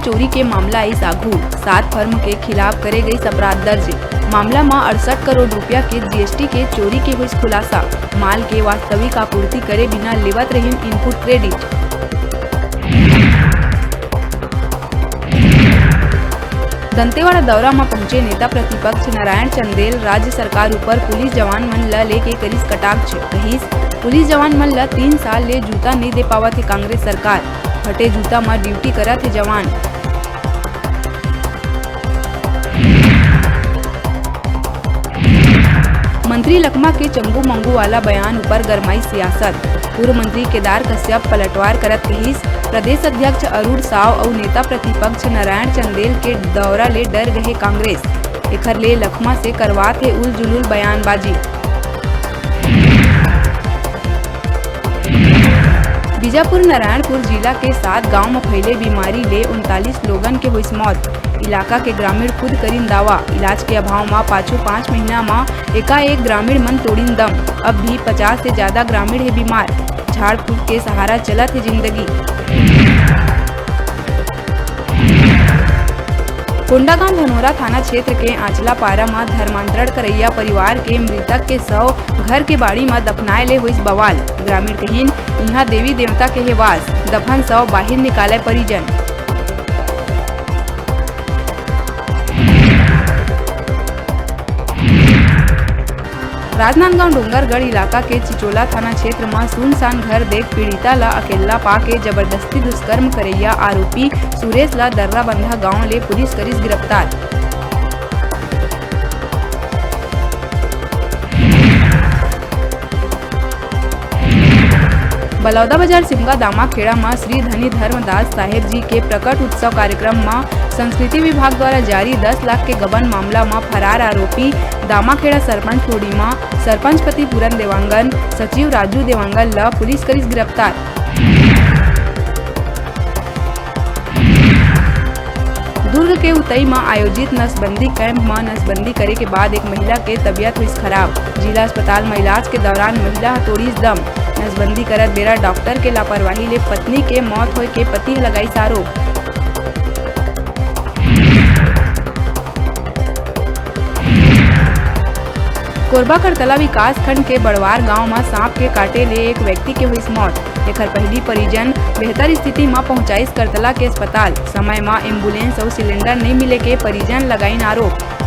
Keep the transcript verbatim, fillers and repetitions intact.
चोरी के मामला आइस आघू, सात फर्म के खिलाफ करे गइस अपराध दर्ज। मामला म अड़सठ करोड़ रुपया के जीएसटी के चोरी के होइस खुलासा। माल के वास्तविक आपूर्ति करे बिना लेवत रहिन इनपुट क्रेडिट। दंतेवाड़ा दौरा म पहुंचे नेता प्रतिपक्ष नारायण चंदेल राज्य सरकार ऊपर पुलिस जवान मन ल लेके करिस कटाक्ष। कहिस, पुलिस जवान मन ल तीन साल ले जूता नइ दे पावत हे कांग्रेस सरकार, फटे जूता म ड्यूटी करत हे जवान। मंत्री लखमा के चंगू मंगू वाला बयान ऊपर गरमाई सियासत। पूर्व मंत्री केदार कश्यप पलटवार करत कहिस, प्रदेश अध्यक्ष अरुण साव अउ नेता प्रतिपक्ष नारायण चंदेल के दौरा ले डर गए कांग्रेस, एखर ले लखमा से करवात हे उलझुलुल बयानबाजी। बीजापुर नारायणपुर जिला के सात गांव म फैले बीमारी ले उनतालीस लोगन के होइस मौत। इलाका के ग्रामीण खुद करिन दावा, इलाज के अभाव म पाछू पाँच महीना म एकाएक ग्रामीण मन तोड़िन दम। अब भी पचास से ज्यादा ग्रामीण हे बीमार, झाड़ फूक के सहारा चलत हे जिंदगी। कोंडागांव धनोरा थाना क्षेत्र के आंचला पारा म धर्मांतरण करैया परिवार के मृतक के शव घर के बाड़ी म दफनाए ले होइस बवाल। ग्रामीण कहिन, इहां देवी देवता के हे वास, दफन शव बाहिर निकालय परिजन। राजनांदगांव डोंगरगढ़ इलाका के चिचोला थाना क्षेत्र म सुनसान घर देख पीड़िता ल अकेल्ला पाके जबरदस्ती दुष्कर्म करैया आरोपी सुरेश ल दर्राबंधा गांव ले पुलिस करिस गिरफ्तार। बलौदाबाजार सिमगा दामाखेड़ा म श्री धनी धर्मदास साहेब जी के प्रकट उत्सव कार्यक्रम म संस्कृति विभाग द्वारा जारी दस लाख के गबन मामला म फरार आरोपी दामाखेड़ा सरपंच टोली म सरपंच पति पूरन देवांगन, सचिव राजू देवांगन ल पुलिस करिस गिरफ्तार। दुर्ग के उतई म आयोजित नसबंदी कैंप म नसबंदी करे के बाद एक महिला के तबियत होइस खराब। जिला अस्पताल म इलाज के दौरान महिला ह तोड़िस दम। नसबंदी करत बेरा डॉक्टर के लापरवाही ले पत्नी के मौत होय के पति ह लगाइस आरोप। कोरबा करतला विकासखंड के बड़वार गांव म सांप के काटे ले एक व्यक्ति के होइस मौत। एखर पहिली परिजन बेहतर स्थिति म पहुंचाइस करतला के अस्पताल। समय म एम्बुलेंस अउ सिलेंडर नइ मिले के परिजन लगाइन आरोप।